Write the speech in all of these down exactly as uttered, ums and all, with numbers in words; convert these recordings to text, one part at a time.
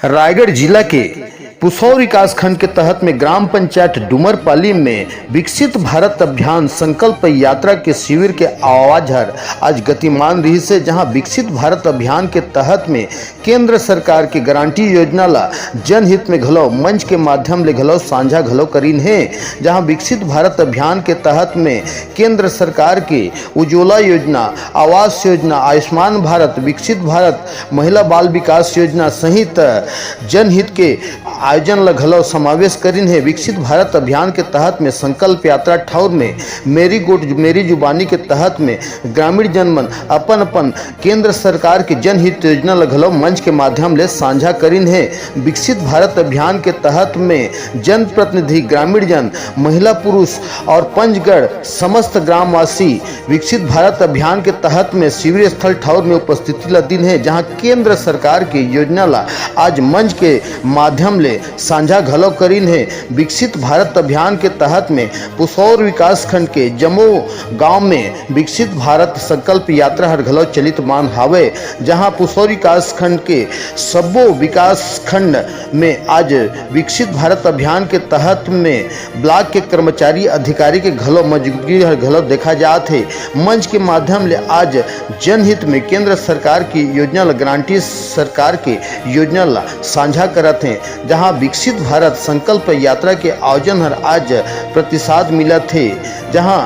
रायगढ़ जिला के पुसौर विकासखंड के तहत में ग्राम पंचायत डूमरपाली में विकसित भारत अभियान संकल्प यात्रा के शिविर के आवाज हर आज गतिमान रहिस हे, जहां विकसित भारत अभियान के तहत में केंद्र सरकार के गारंटी योजना ला जनहित में घलो मंच के माध्यम ले घलो साझा घलो करिन हे, जहां विकसित भारत अभियान के तहत में केंद्र सरकार के उज्ज्वला योजना, आवास योजना, आयुष्मान भारत, विकसित भारत, महिला बाल विकास योजना सहित जनहित के आयोजन ल घलो समावेश करिन हे। विकसित भारत अभियान के तहत में संकल्प यात्रा ठौर में मेरी गोठ मेरी जुबानी के तहत में ग्रामीण जन मन अपन अपन केंद्र सरकार के जनहित योजना ल घलो मंच के माध्यम ले साझा करिन हे। विकसित भारत अभियान के तहत में जनप्रतिनिधि, ग्रामीण जन, महिला पुरुष और पंचगढ़ समस्त ग्रामवासी विकसित भारत अभियान के तहत में शिविर स्थल ठौर में उपस्थिति ल दिन हे, जहां केंद्र सरकार के योजना ला आज मंच के माध्यम ले साझा घलो करिन हे। विकसित भारत अभियान के तहत में पुसौर विकासखंड के जम्मो गांव में विकसित भारत संकल्प यात्रा हर घलो चलित मान हावय, जहां पुसौर विकासखंड के सब्बो विकासखंड में आज विकसित भारत अभियान के तहत में ब्लॉक के कर्मचारी अधिकारी के घलो मौजूदगी हर घलो देखा जात हे। मंच के माध्यम ले आज जनहित में केंद्र सरकार की योजना ल, गारंटी सरकार के योजना ल साझा करत हे, जहां विकसित भारत संकल्प यात्रा के आयोजन हर आज प्रतिसाद मिलत हे, जहां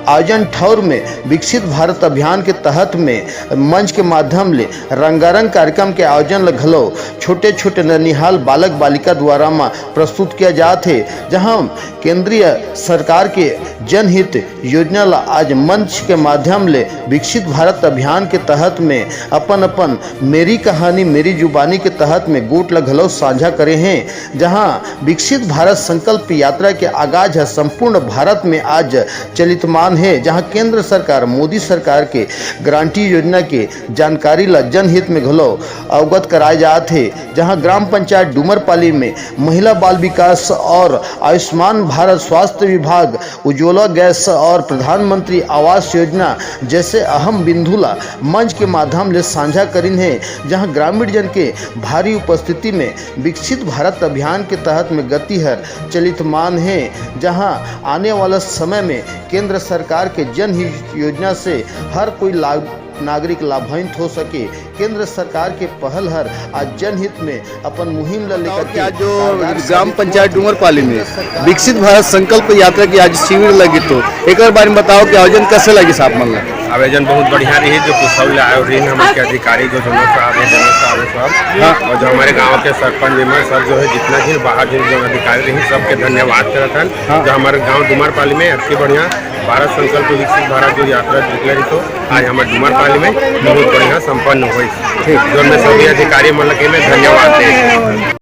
आयोजन ठौर में विकसित भारत अभियान के तहत में मंच के माध्यम ले रंगारंग कार्यक्रम के आयोजन ल घलो छोटे-छोटे ननिहाल बालक बालिका द्वारा म प्रस्तुत किया जात हे, जहां केंद्रीय सरकार के जनहित योजना ला आज मंच के माध्यम ले विकसित भारत अभियान के तहत में अपन अपन मेरी कहानी मेरी जुबानी के तहत में गोठ ला घलो साझा करे हें, जहां विकसित भारत संकल्प यात्रा के आगाज ह संपूर्ण भारत में आज चलितमान हे, जहां केंद्र सरकार, मोदी सरकार के गारंटी योजना के जानकारी ला जनहित में घलो अवगत कराए जात हे, जहां ग्राम पंचायत डूमरपाली में महिला बाल विकास और आयुष्मान भारत स्वास्थ्य विभाग, उज्ज्वला गैस और प्रधानमंत्री आवास योजना जैसे अहम बिंदु ला मंच के माध्यम ले साझा करिन हे, जहां ग्रामीण जन के भारी उपस्थिति में विकसित भारत अभियान के तहत में गति हर चलितमान हे, जहां आने वाला समय में केंद्र सरकार के जनहित योजना से हर कोई लाभ, नागरिक लाभान्वित हो सके। केंद्र सरकार के पहल हर आज जनहित में अपन मुहिम ल लेकर बताओ कि आज जो ग्राम पंचायत डूमरपाली में विकसित भारत संकल्प यात्रा की आज शिविर लगी, तो एकर बारे में बताओ कि आयोजन कैसे लगी साहब मन ला? आयोजन बहुत बढ़िया रही, जो कुशल आए रही, हमारे के अधिकारी जो जनरल साहब है, जनरल साहब है सब, हाँ। और जो हमारे गांव के सरपंच मेंबर सब जो है, जितना भी बाहर जो जो अधिकारी रही, सबके धन्यवाद करत हन, हाँ। जो हमारे गांव डूमरपाली में अति बढ़िया भारत संकल्प विकसित भारत जो यात्रा निकले रही, तो आज हमारे डूमरपाली में बहुत बढ़िया संपन्न हुई। ठीक। जो मैं सभी अधिकारी मन के मैं धन्यवाद दे